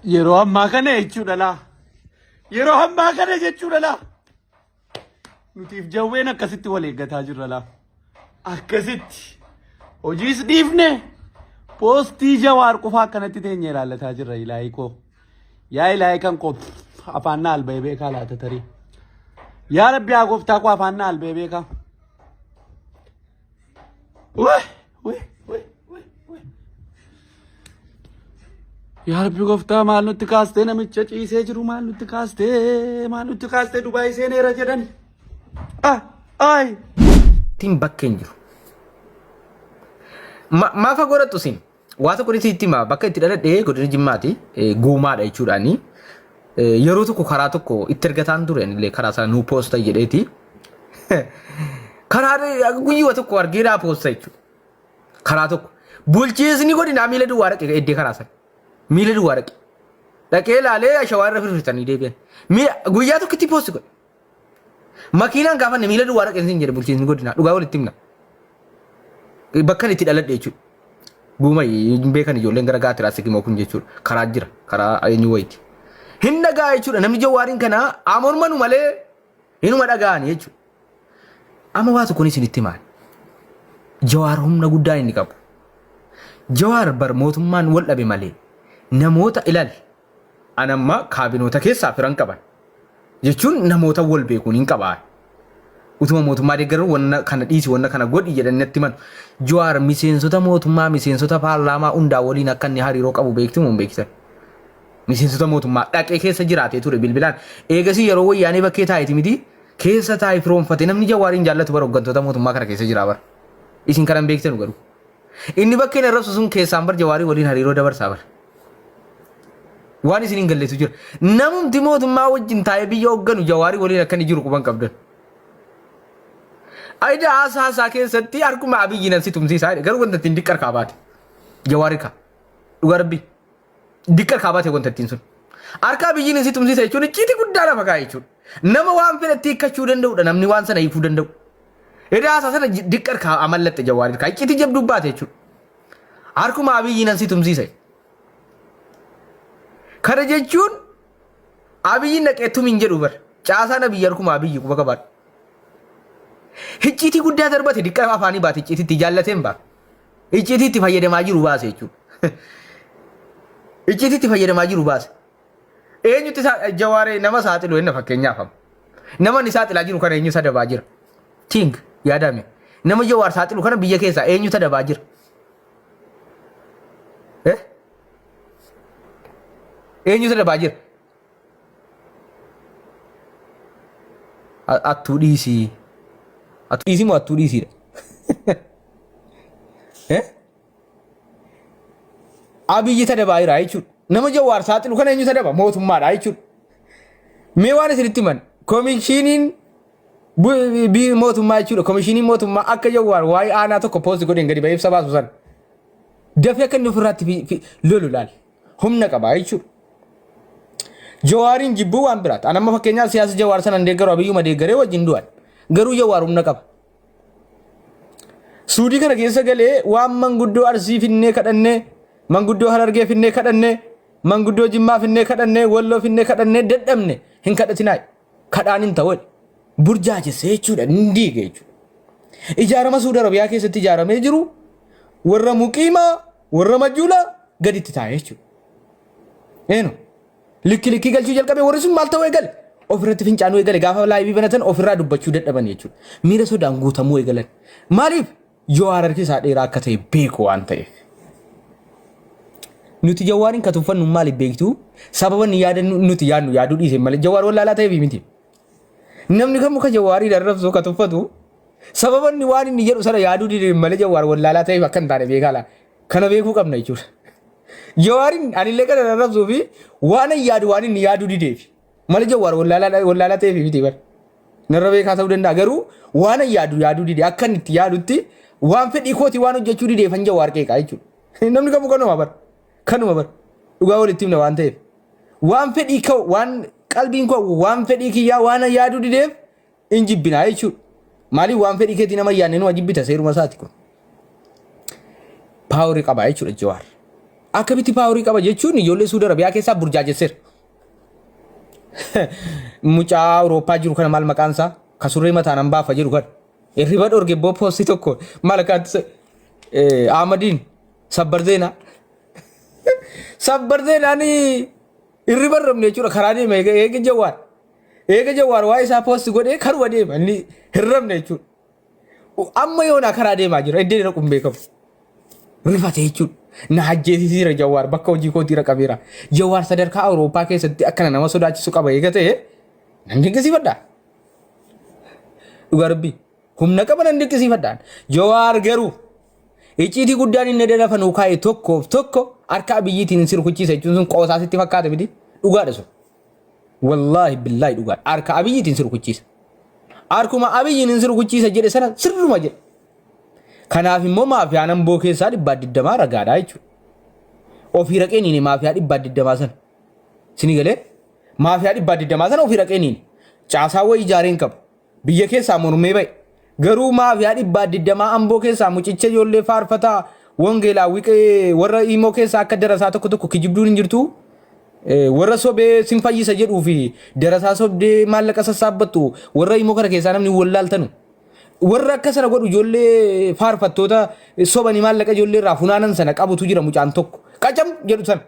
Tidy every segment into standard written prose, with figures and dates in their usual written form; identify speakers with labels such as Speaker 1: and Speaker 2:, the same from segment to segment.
Speaker 1: Yeroo ammaa kana jechuudha laa. Yeroo ammaa kana jechuudha laa. Nutiif jawween akkasitti wal eeggataa jirra laa. Akkasitti hojiis dhiifne poostii Jawaar qofa akkanatti teenye ilaallataa jirra ilaahii koo. Yaa ilaahii kan koo afaan na alba'ee beekaa laata tarii. Yaa Rabbi yaa gooftaa koo afaan na alba'ee beekaa. Weh, weh, weh, weh, weh. Yaa Rabbi gooftaa maal nutti kaastee namicha ciisee jiru maal nutti kaastee maal nutti kaastee Dubaay seeneera jedhan. Ah, ay.
Speaker 2: Tiin bakka hin jiru. Maafa godhattu isin? Waa tokko itti hima bakka itti dhaladhe godina Jimmaati guumaadha jechuudhaani. Yeroo tokko karaa tokko itti ergataan ture anillee karaa isaa nuu poosta jedheeti. Karaa guyyuma tokko argee naa poosta jechuudha. Karaa tokko. Bulchiisni godinaa miila duwwaa dhaqe eddee karaa sana. Miila duwwaa dhaqe. Dhaqee ilaalee ashawaa irra firfirtanii deebi'an. Guyyaa tokkotti poosti godhe. Makiinaan gaafanne miila duwwaa dhaqeen siin jedhe bulchiinsi godinaa dhugaa walitti himna. Bakka itti dhaladhe jechuudha. Guuma hin beekan ijoolleen gara gaatiraa sigimoo kun jechuudha. Karaa jira karaa eenyu wayiiti. Hin dhagaa jechuudha namni jawaariin kanaa amormanu malee hinuma dhaga'ani jechuudha. Amma waa tokkoon isinitti himaan. Jawaar humna guddaa inni qabu. Jawaar bar mootummaan wal dhabe malee namoota ilaali. An amma kaabinoota keessaa firan qaban. Jechuun namoota wal beekuun hin qabaa. Utuma mootummaa deeggaran wanna kana dhiisi wanna kana godhi jedhanii natti himan. Jawaar miseensota mootummaa miseensota paarlaamaa hundaa waliin akka inni hariiroo qabu beektu moo hin beektan? Miseensota mootummaa dhaqee keessa jiraatee ture bilbilaan. Eegasii yeroo wayyaanee bakkee taa'eeti miti keessa taa'ee firoomfate namni Jawaariin jaallatu bara hooggantoota mootummaa kana keessa jira bara. Isin kana hin beektanu garuu. Inni bakkeen arrabsu sun keessaan bar Jawaarii waliin hariiroo dabarsaa bar. Waan isin hin galletu jira. Namumti mootummaa wajjin taa'ee biyya hoogganu Jawaarii waliin akka inni jiru quban qabdan. Ayida haasaa isaa keessatti harkuma Abiyyi nan si tumsiisaa jedhe garuu wanta ittiin diqqar kaabaate. Jawaari kaa. Dhugaa rabbii. Diqqar kaabaate wanta ittiin sun. Harka Abiyyiin si tumsiisa jechuun icciitii guddaa lafa kaa'e jechuudha. Nama waan fedhatti hiikkachuu danda'udha namni waan sana hiikuu danda'u. Edaa haasaa sana diqqar kaa amallatte Jawaari kaa icciitii jabduu baate jechuudha. Harkuma Abiyyiin nan si tumsiisa. Kana jechuun Abiyyiin dhaqee tumin jedhu bar. Caasaan Abiyyi harkuma Abiyyi quba qabaadhu. Icciitii guddaa darbate diqqa afaanii baate icciitiitti jaallateen ba'a. Icciitii itti fayyadamaa jiru baase jechuudha. Icciitii itti fayyadamaa jiru baase. Eenyutti isaa jawaaree nama saaxilu enna fakkeenyaaf amma. Nama inni saaxilaa jiru kana eenyu sadabaa jira? Think yaadame. Nama jawaar saaxilu kana biyya keessaa eenyu sadabaa jira? Eh? Eenyu sadabaa jira? Attuu dhiisii. Attuu dhiisii moo attuu dhiisiidha? Eh? Abiyyi tadabaa jira jechuudha. Nama Jawaar saaxilu kana eenyu tadaba? Mootummaadha jechuudha. Mee waan isinitti himan komishiiniin mootummaa jechuudha. Komishiiniin mootummaa akka Jawaar waa'ee aanaa tokko poosti godheen gadi ba'ee ibsa baasu sana. Dafee akka inni ofirraatti lolu laal. Humna qaba jechuudha. Jawaariin jibbuu waan biraati. An amma fakkeenyaaf siyaasa Jawaar sana hin deeggaru Abiyyuma deeggaree wajjin du'an. Garuu Jawaar humna qaba. Suudii kana keessa galee waan manguddoo Arsii finnee kadhannee, manguddoo Harargee finnee kadhannee, manguddoo Jimmaa finnee kadhannee, Walloo finnee kadhannee dadhabne hin kadhatinaa. Kadhaan hin ta'u. Burjaajessee jechuudha hin diige jechuudha. Ijaarama Suudi Arabiyaa keessatti ijaaramee jiru warra muqiimaa warra majuulaa gaditti taa'e jechuudha. Eenu likki likkii galchuu jalqabe warri sun maal ta'uu eegale? Ofirratti fincaanuu eegale gaafa laayivii banatan ofirraa dubbachuu dadhaban jechuudha. Miira sodaan guutamuu eegalan. Maaliif? Jawaar harki isaa dheeraa akka ta'e beeku waan ta'eef. Nuti Jawaariin ka tuffannu maaliif beektu? Sababa inni yaada nuti yaadnu yaaduu dhiise malee Jawaar wallaalaa ta'eef miti. Namni kamuu ka Jawaariin arrabsu ka tuffatu sababa inni waan inni jedhu sana yaaduu dide malee Jawaar wallaalaa ta'eef akka hin taane beekaa laa. Kana beekuu qabna jechuudha. Jawaariin anillee kana arrabsuu fi waan inni yaadu waan inni yaaduu dideef malee Jawaar wallaalaa ta'eef miti bara. Narra beekaa ta'uu danda'a garuu waan ani yaadu yaaduu dide akka inni itti yaadutti waan fedhii kootii waan hojjechuu dideefan Jawaar qeeqaa jechuudha. Namni kamuu kanuma bara. Kanuma bara. Dhugaa walitti himna waan ta'eef. Waan fedhii koo waan qalbiin koo waan fedhii kiyyaa waan yaaduu dideef hin jibbinaa jechuudha. Maaliif waan fedhii keetii nama yaadne numa jibbita seeruma isaati kun. Paaworii qaba jechuudha Jawaar. Akkamitti power qaba jechuun ijoollee Suudi Arabiyaa keessaa burjaajesseera. Mucaa Awurooppaa jiru kana maal maqaan isaa? Ka surree mataan hambaafa jedhu kana. Hirriba dhorge boo post tokko maal akkaatti Ahmadiin sabbar zeenaa. Sabbar zeenaan hirriba hin jechuudha karaa deema eega Jawaar. Eega Jawaar waa isaa post godhee karuma deema inni hirrabne jechuudha. Amma yoonaa karaa deemaa jira iddoo dhaqu hin beekamu. Rifate jechuudha. Na ajjeesisiira Jawaar bakka hojii kootii raqabeera. Jawaar sadarkaa Awurooppaa keessatti akkana nama sodaachisu qaba eega ta'e nan dinqisiifadha. Dhugaa rabbii humna qaba nan dinqisiifadha. Jawaar garuu icciitii guddaan inni lafa nuu kaa'e tokkoof tokko harka Abiyyiitiin si rukuchiisa jechuun sun qoosaa sitti fakkaata miti dhugaadha sun. Wallaahi billaahi dhugaadha. Harka Abiyyiitiin si rukuchiisa. Harkuma Abiyyiin si rukuchiisa jedhe sana sirruma jedhe. Kanaaf immoo maafiyaan Amboo keessaa 120 ragaadha jechuudha. Ofii raqee niini maafiyaa 120 sana. Sini galee maafiyaa 120 sana ofii raqee niini. Caasaa wayii ijaareen qabu. Biyya keessaa mormee ba'e. Garuu maafiyaa 120 Amboo keessaa mucicha ijoollee faarfataa wangeelaa wiqee warra imoo keessaa akka darasaa tokko tokko kijibduun hin jirtu. Warra sobee sin fayyisa jedhuu fi darasaa sobdee maallaqa sassaabbattu warra imoo kana keessaa namni wallaaltanu. Warra akka sana godhu ijoollee faarfattoota sobanii maallaqa ijoollee irraa funaanan sana qabutu jira mucaan tokko. Qacam jedhu sana.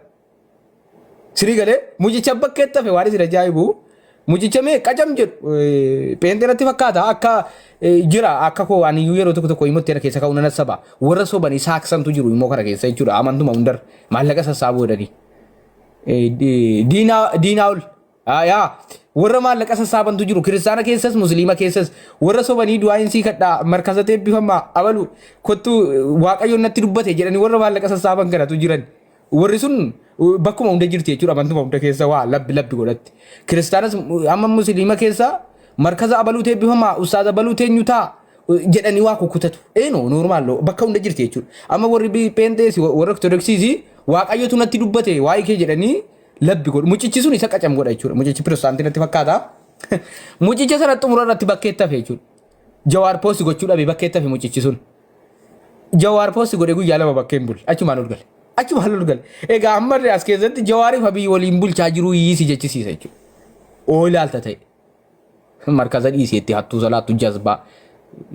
Speaker 2: Sirii galee mucicha bakkeetti hafe waan isin ajaa'ibu. Mucicha mee qacam jedhu pheenxee natti fakkaata akka jira akka koo waan iyyuu yeroo tokko tokko immoo kana keessa ka'uu nan saba. Warra sobanii saaksantu jiru immoo kana keessa jechuudha amantuma hundarra maallaqa sassaabuu jedhanii. Diinaa diinaa ol. Yaa warra maallaqa sassaabantu jiru kiristaana keessas musliima keessas warra sobanii du'aayin sii kadhaa markaza eebbifamaa abalu kottu waaqayyoon natti dubbate jedhanii warra maallaqa sassaaban kanatu jiran. Warri sun bakkuma hunda jirti jechuudha amantuma hunda keessa waa labbi labbi godhatti. Kiristaanas amma musliima keessa markaza abaluu eebbifamaa ustaaza abaluu teenyu taa jedhanii waa kukkutatu. Eenoo normal bakka hunda jirti jechuudha. Amma warri pheenxees warra ortodoksiis waaqayyotu natti dubbate waa'ee kee jedhanii labbi godhu. Mucichi sun isa qacam godha jechuudha. Mucichi pirotestaantii natti fakkaata. Mucicha sana xumura irratti bakkeetti hafe jechuudha. Jawaar post gochuu dhabe bakkeetti hafe mucichi sun. Jawaar post godhe guyyaa 2 bakkee hin bulle. Achumaan ol gale. Achumaan ol gale. Egaa amma as keessatti Jawaariif Abiy waliin bulchaa jiruu hiisi jechisiisa jechuudha. Oo ilaalta ta'e. Markaza dhiiseetti hattuu salaattu jazbaa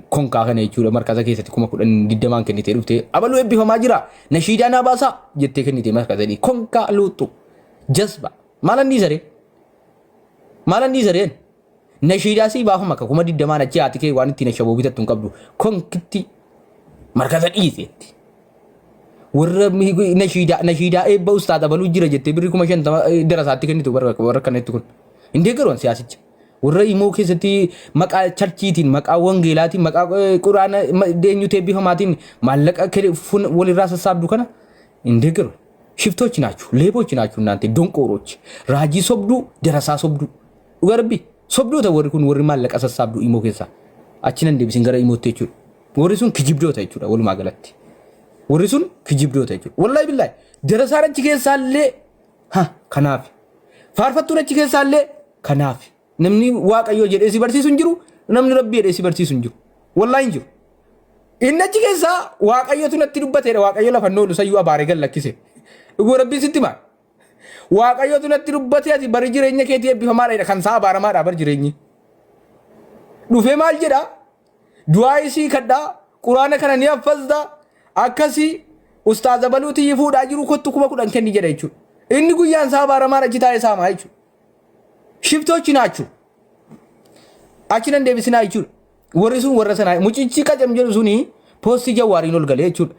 Speaker 2: konkaa kana jechuudha. Markaza keessatti 10,020 kennitee dhuftee abaluu eebbifamaa jira. Nashiidaa naa baasaa jettee kennitee markaza dhii konkaa luuxxu jazba. Maalan dhiisaree? Maalan dhiisareen? Nashiidaa sii baafama akka 20,000 achi haati kee waan ittiin ashaboo bitattu hin qabdu. Konkitti markaza dhiiseetti. Warra nashiidaa nashiidaa eebba ustaad abaluu jira jettee birrii 50,000 darasaatti kennitu warra kanatti kun. Hin deeggaruun siyaasicha. Warra imoo keessatti maqaa churchiitiin, maqaa wangeelaatiin, maqaa quraana eenyutu eebbifamaatiin maallaqa walirraa sassaabdu kana hin deeggaru. ሽፍቶች ናችሁ፣ ሌቦች ናችሁ እናንተ ደንቆሮች፣ raajii sobduu, darasaa sobduu. Dhugaa rabbi sobdoota warri kun warri maallaqa sassaabdu imoo keessaa. Achi nan deebisin gara imootti jechuudha. Warri sun kijibdoota jechuudha walumaa galatti. Warri sun kijibdoota jechuudha. Wallaahi billaahi darasaan achi keessaallee ha kanaaf faarfattuun achi keessaallee kanaaf namni waaqayyoo jedhee si barsiisu hin jiru namni rabbi jedhee si barsiisu hin jiru. Wallaahi hin jiru. Inni achi keessaa waaqayyotu natti dubbateedha waaqayyo lafa noolu sayyuu abaaree gad lakkise. Dhuguu rabbiin sitti himaa. Waaqayyotu natti dubbate ati bari jireenya keetii eebbifamaadha kan isaa abaaramaadha bari jireenyi. Dhufee maal jedhaa? Du'aa isii kadhaa quraana kana ni haffazda akkasii ustaaza baluutii fuudhaa jiru kottu 10,000 kenni jedha jechuudha. Inni guyyaan isaa abaaramaadha achi taa'ee saamaa jechuudha. ሽፍቶች ናችሁ. Achi nan deebisinaa jechuudha. Warri sun warra sanaa mucichi qacam jedhu suni post Jawaariin ol galee jechuudha.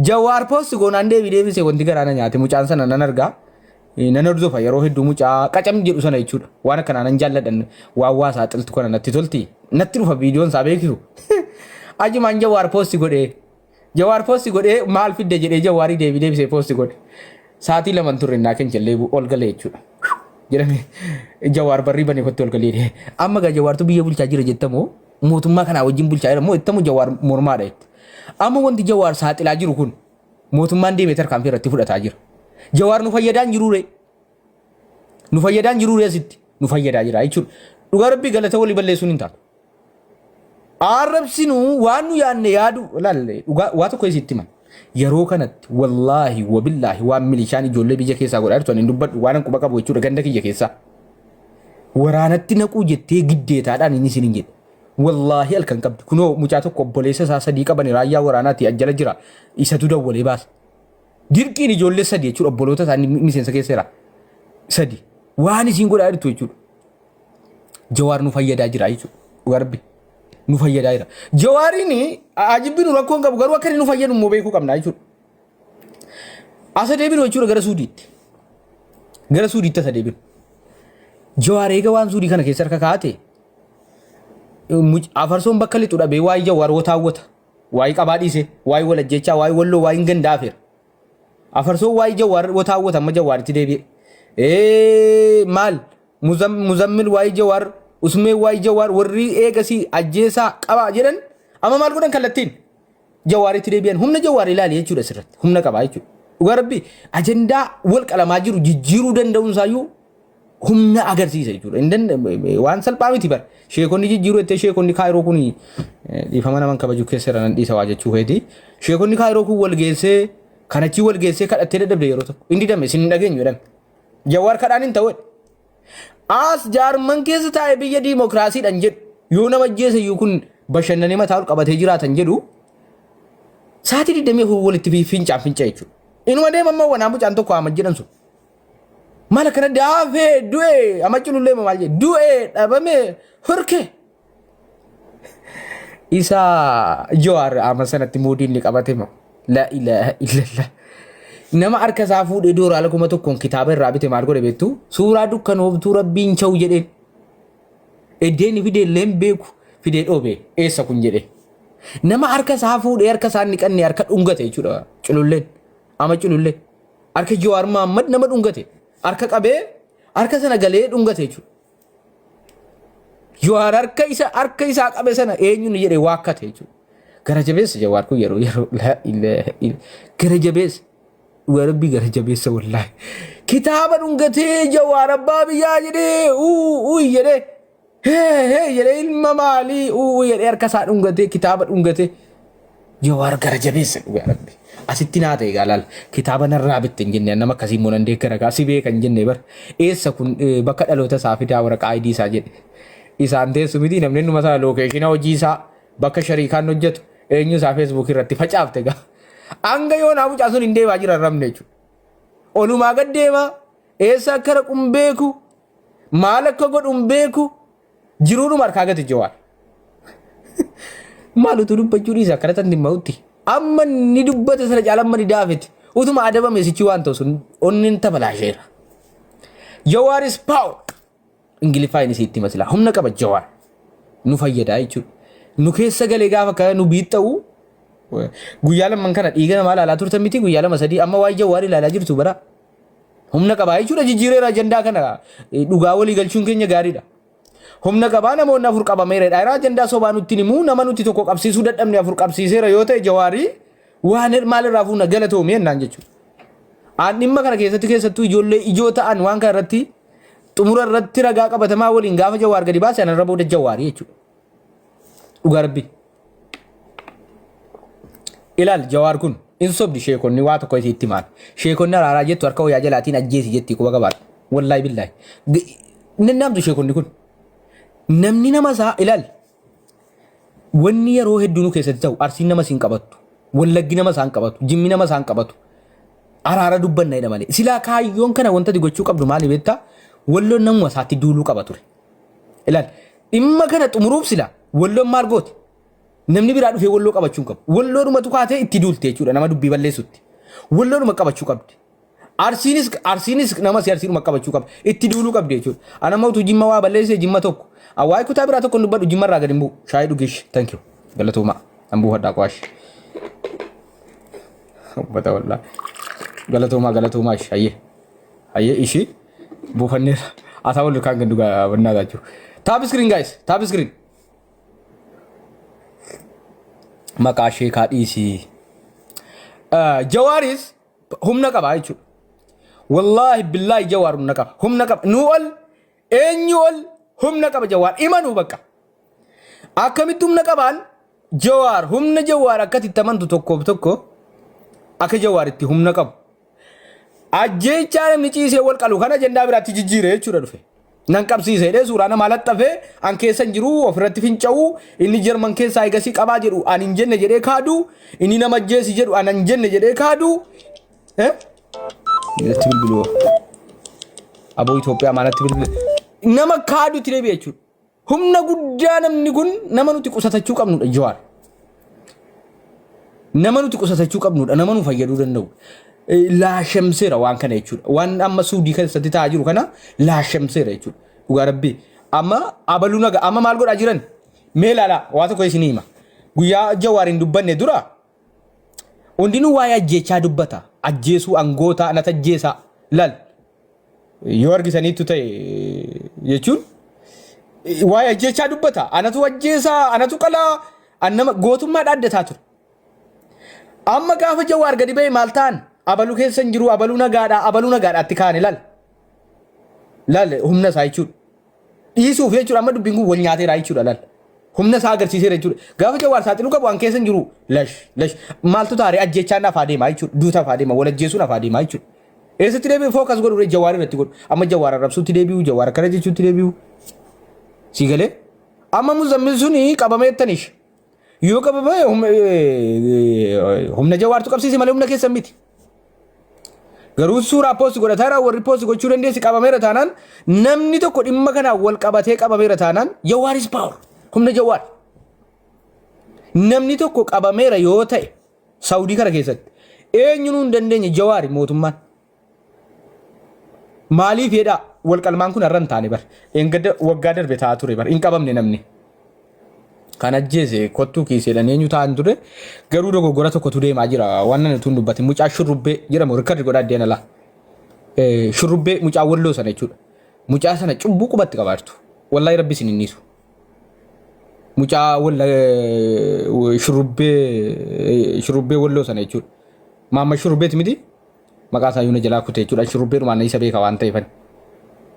Speaker 2: Jawaar post goonaan deebii deebisee wanti garaa na nyaate mucaan sana nan argaa. Nan hordofa yeroo hedduu mucaa qacam jedhu sana jechuudha. Waan akkanaa nan jaalladhan waan waa saaxiltu kana natti tolti. Natti dhufa viidiyoon isaa beeksisu. Ajumaan Jawaar post godhee. Jawaar post godhee maal fidde jedhee Jawaarii deebii deebisee post godhe. Saatii 2 turre naa kencallee ol galee jechuudha. Jedhame Jawaar barrii banee kotti ol galee. Amma gaa Jawaartu biyya bulchaa jira jettamoo mootummaa kanaa wajjin bulchaa jira moo ittamu Jawaar mormaadha jetti. Amma wanti Jawaar saaxilaa jiru kun mootummaan deemee tarkaanfii irratti fudhataa jira. Jawaar nu fayyadaa hin jiruu ree? Nu fayyadaa hin jiruu ree asitti? Nu fayyadaa jira jechuudha. Dhugaa rabbii galata walii balleessuun hin taatu. Arrabsinu waan nu yaadne yaadu laalle dhugaa waa tokko isitti himan. Yeroo kanatti wallaahi wabillaahi waan milishaan ijoollee biyya keessaa godhaa jirtu ani hin dubbadhu waan an quba qabu jechuudha ganda kiyya keessaa. Waraanatti naquu jettee giddeetaadhaan inni isin hin jedhe. Wallaahi halkan qabdi. Kunoo mucaa tokko obboleessa isaa sadii qaban raayyaa waraanaati ajjala jira. Isatu dawwalee baase. Dirqiin ijoollee sadi jechuudha obboloota isaanii miseensa keessa jira. Sadi. Waan isiin godhaa jirtu jechuudha. Jawaar nu fayyadaa jira jechuudha. Dhugaa rabbi. Nu fayyadaa jira. Jawaariin ajibbinu rakkoo hin qabu garuu akka inni nu fayyadu immoo beekuu qabna jechuudha. Asa deebinu jechuudha gara Suudiitti. Gara Suudiitti asa deebinu. Jawaar eega waan Suudii kana keessa harka kaa'ate afarsoon bakka lixu dhabee waa'ee Jawaar wotaawwata. Waa'ee qabaa dhiise, waa'ee wal ajjeechaa, waa'ee walloo, waa'ee gandaa afeera. Afarsoon waa'ee Jawaar wotaawwata amma Jawaaritti deebi'e. Maal Muzammil waa'ee Jawaar, Usmee waa'ee Jawaar warri eegasii ajjeesaa qabaa jedhan amma maal godhan kallattiin Jawaaritti deebi'an humna Jawaar ilaali jechuudha asirratti humna qabaa jechuudha. Dhugaa rabbi ajandaa wal qalamaa jiru jijjiiruu danda'uun isaayyuu humna agarsiisa jechuudha. Hin Waan salphaa miti bar. Sheekonni jijjiiruu jettee sheekonni kaayiroo kun dhiifama naman kabaju keessa irra nan dhiisa waa jechuu keeti. Sheekonni kaayiroo kun wal geessee kanachii wal geessee kadhattee dadhabde yeroo tokko. Inni didame isin hin dhageenyu jedhame. Jawaar kadhaan hin ta'u jedhe. As jaarman keessa taa'ee biyya diimokiraasiidhaan jedhu yoo nama ajjeese iyyuu kun bashannanee mataa ol qabatee jiraatan jedhu sa'aatii 24 walitti fincaan finca jechuudha. Inuma deema amma wanaa mucaan tokko Ahmad jedhan sun. Maal akkana daafee du'e amma culullee maal jedhe du'e dhabame horke. Isa Jawaar amma sanatti muudii inni qabate moo la ilaaha illallah. Nama harka isaa fuudhee dooraala 1000n kitaaba irraa bite maal godhe beektu suuraa dukkanooftuu rabbiin cha'u jedheen. Eddeen fidee illee hin beeku fidee dhoobe eessa kun jedhe. Nama harka isaa fuudhee harka isaa inni qannee harka dhungate jechuudha cululleen ama culullee. Harka Jawaar Mahaammad nama dhungate. Harka qabee harka sana galee dhungate jechuudha. Jawaar harka isa harka isaa qabe sana eenyuun jedhee waakkate jechuudha. Gara jabeessa Jawaar kun yeroo yeroo laa ilaaha illa gara jabeessa. Dhugaa rabbii gara jabeessa wallaahi. Kitaaba dhungatee Jawaar abbaa biyyaa jedhee uu uu jedhee hee hee jedhee ilma maalii uu jedhee harka isaa dhungatee kitaaba dhungatee Jawaar gara jabeessa dhugaa rabbi. Asitti naa ta'e gaa laal kitaaba narraa bitte hin jenne nama akkasii immoo nan deeggara gaa si beeka hin jenne bar eessa kun bakka dhaloota isaa fidaa waraqaa ID isaa jedhe. Isaan teessu miti namni innuma sana lookeeshina hojii isaa bakka shariikaan hojjetu eenyu isaa feesbuukii irratti facaafte gaa. Hanga yoonaa mucaa sun hin deemaa jira ramne jechuudha. Olumaa gad deemaa eessa akka dhaqu hin beeku maal akka godhu hin beeku Jiruudhuma harkaa gate Jawaar. Maal utuu dubbachuu dhiisa akkana tan dhimma'utti. Amma ni dubbate sana caala amma ni daafete. Utuma adabame sichi waan ta'u sun onneen tabalaasheera. Jawaar is power. Ingiliffaa inni sitti hima silaa. Humna qaba Jawaar. Nu fayyadaa jechuudha. Nu keessa galee gaafa kana nu biixxa'u guyyaa lamman kana dhiiga namaa ilaalaa turtan miti guyyaa lama sadii amma waa'ee Jawaar ilaalaa jirtu bara. Humna qabaa jechuudha jijjiireera ajandaa kana dhugaa walii galchuun keenya gaariidha. Humna qabaa namoonni afur qabameera dha. Ajandaa sobaa nutti himuu nama nuti tokko qabsiisuu dadhabne afur qabsiiseera yoo ta'e jawaarii waan maalirraa fuuna galatoomii jennaan jechuudha. Aan dhimma kana keessatti keessattuu ijoollee ijoo ta'an waan kana irratti xumura irratti ragaa qabatamaa waliin gaafa jawaar gadi baase anarra booda jawaarii jechuudha. Dhugaa rabbii. Ilaal jawaar kun in sobdi sheekonni waa tokko isiitti himaan. Sheekonni araaraa jettu harka wayyaa jalaatiin ajjeesi jetti quba qabaadha. Wallaahi billaahi. Nannaamtu sheekonni kun. Namni nama isaa ilaal. Wanni yeroo hedduu nu keessatti ta'u arsiin nama siin qabattu. Wallaggi nama isaan qabatu. Jimmi nama isaan qabatu. Araara dubbanna jedha malee. Silaa kaayyoon kana wanta ati gochuu qabdu maali beektaa? Walloon namuma isaatti duuluu qaba ture. Ilaal dhimma kana xumuruuf sila walloon maal goote? Namni biraa dhufee walloo qabachuu hin qabu. Walloodhumatu kaatee itti duulte jechuudha nama dubbii balleessutti. Walloodhuma qabachuu qabdi. Arsiinis arsiinis nama si arsiidhuma qabachuu qabdi. Itti duuluu qabdi jechuudha. Ana amma utuu jimma waa balleessee jimma tokko. Waa'ee kutaa biraa tokko hin dubbadhu jimma irraa gadi hin bu'u. Shaayii dhugish. Thank you. Galatoomaa. An buufadhaa qo'aash. Uffata wallaa. Galatoomaa galatoomaa ishi. Hayyee. Hayyee ishii buufanneera. Asaa wal kaan gandu wannaa taachuu. Tap screen guys. Tap screen. Maqaa sheekaa dhiisii. Jawaaris humna qaba jechuudha. Wallaahi billaahi Jawaar humna qaba. Humna qaba. Nuu ol eenyu ol humna qaba Jawaar. Imanuu bakka. Akkamitti humna qabaan Jawaar humna Jawaar akkatti itti amantu tokkoof tokko Akka Jawaar itti humna qabu. Ajjeechaa namni ciisee wal qalu kana ajandaa biraatti jijjiire jechuudha dhufe. Nan qabsiise jedhee suuraa namaa laxxafee an keessa hin jiru ofirratti finca'u inni Jarman keessaa eegasii qabaa jedhu an hin jenne jedhee kaadu inni nama ajjeesi jedhu an hin jenne jedhee kaadu. Eh? Natti bilbiluu. Aboo Itoophiyaa maalatti bilbila. Nama kaadutti deebi'e jechuudha. Humna guddaa namni kun nama nuti qusatachuu qabnudha Jawaar. Nama nuti qusatachuu qabnudha nama nu fayyaduu danda'u. Laashamseera waan kana jechuudha. Waan amma Suudii keessatti ta'aa jiru kana laashamseera jechuudha. Dhugaa rabbii. Amma abaluu naga amma maal godhaa jiran? Mee ilaalaa waa tokko isinii hima. Guyyaa Jawaar hin dubbanne dura hundinuu waa'ee ajjeechaa dubbata. Ajjeesuu angootaa nata ajjeesaa. Lal. Yoo argitaniittu ta'e jechuun waa'ee ajjeechaa dubbata. Anatu ajjeesaa, anatu qalaa, an nama gootummaa dhaaddataa ture. Amma gaafa Jawaar gadi ba'e maal ta'an? Abalu keessa hin jiru, abaluu nagaadha, abaluu nagaadhaatti kaane lal. Lal humna isaa jechuudha. Dhiisuuf jechuudha amma dubbiin kun wal nyaateera jechuudha lal. Humna isaa agarsiiseera jechuudha. Gaafa Jawaar saaxiluu qabu an keessa hin jiru lash lash maaltu taaree ajjeechaan afaa deemaa jechuudha. Duuta afaa deema wal ajjeesuun afaa deemaa jechuudha. Eessatti deebi'u focus godhu Jawaar irratti godhu. Amma Jawaar arrabsuutti deebi'u Jawaar akkana jechuutti deebi'u. Si galee amma muzammil suni qabameettanish. Yoo qabame humna Jawaartu qabsiise malee humna keessan miti. Garuu suuraa post godhataa jira warri post gochuu dandeessi qabameera taanaan namni tokko dhimma kanaan wal qabatee qabameera taanaan Jawaar is power. Humna Jawaar. Namni tokko qabameera yoo ta'e Saawudii kana keessatti eenyunuu hin dandeenye Jawaari mootummaan. Maaliif jedhaa wal qalmaan kun har'a hin taane bar. Eengadda waggaa darbe ta'aa ture bar hin qabamne namni. Kan ajjeese kottuu kiiseedhaan eenyu ta'an ture garuu dogoggora tokkotu deemaa jira waan ani utuu hin dubbatin mucaa shurrubbee jedhamu rikkardi godhaa addeen alaa. Shurrubbee mucaa walloo sana jechuudha. Mucaa sana cubbuu qubatti qabaartu. Wallaahi rabbi isin hin dhiisu. Mucaa walla shurrubbee shurrubbee walloo sana jechuudha. Maamma shurrubbeeti miti maqaa isaa yuuna jalaa kute jechuudha. Shurrubbeedhumaan isa beeka waan ta'eefan.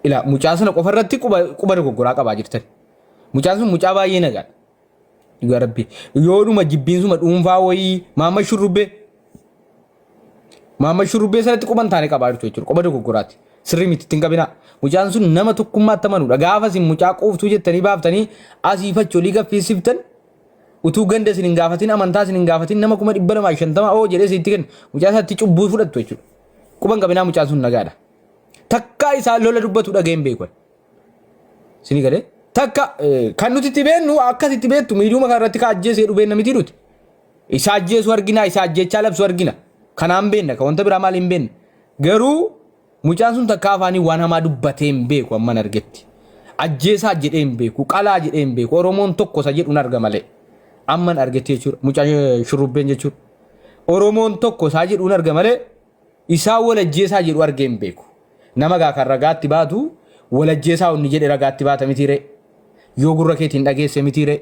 Speaker 2: Ila mucaa sana qofa irratti quba quba dogoggoraa qabaa jirtan. Mucaan sun mucaa baay'ee nagaadha. Dhugaa rabbi. Yoodhuma jibbiinsuma dhuunfaa wayii maamma shurrubbee. Maamma shurrubbee sanatti quba hin taane qabaa jirtu jechuudha. Quba dogoggoraati. Sirrii miti ittiin qabinaa. Mucaan sun nama tokkummaatti amanuudha. Gaafa isin mucaa quuftuu jettanii baaftanii asii facholii gaffiisiftan utuu ganda isin hin gaafatin amantaa isin hin gaafatin nama 250,000 oo jedhee sitti kennu mucaa isaatti cubbuu fudhattu jechuudha. Quba hin qabinaa mucaan sun nagaadha. Takkaa isaa lola dubbatu dhageen beeku. Isinii galee takka kan nuti itti beennu akkas itti beektu miidiyuma kana irratti ka ajjeesee jedhu beenna miti nuti. Isa ajjeesu argina isa ajjeechaa labsu argina. Kanaan beenna ka wanta biraa maal hin beenna. Garuu mucaan sun takka afaanii waan hamaa dubbatee hin beeku amman argetti. Ajjeesaa jedhee hin beeku qalaa jedhee hin beeku Oromoon tokko isa jedhuun arga malee. Amman argetti jechuudha mucaa shurrubbeen jechuudha. Oromoon tokko isaa jedhuun arga malee isaa wal ajjeesaa jedhu argee hin beeku. Nama gaa kan ragaatti baatu wal ajjeesaa inni jedhe ragaatti baata mitiiree. Yoo gurra keetiin dhageesse mitiiree.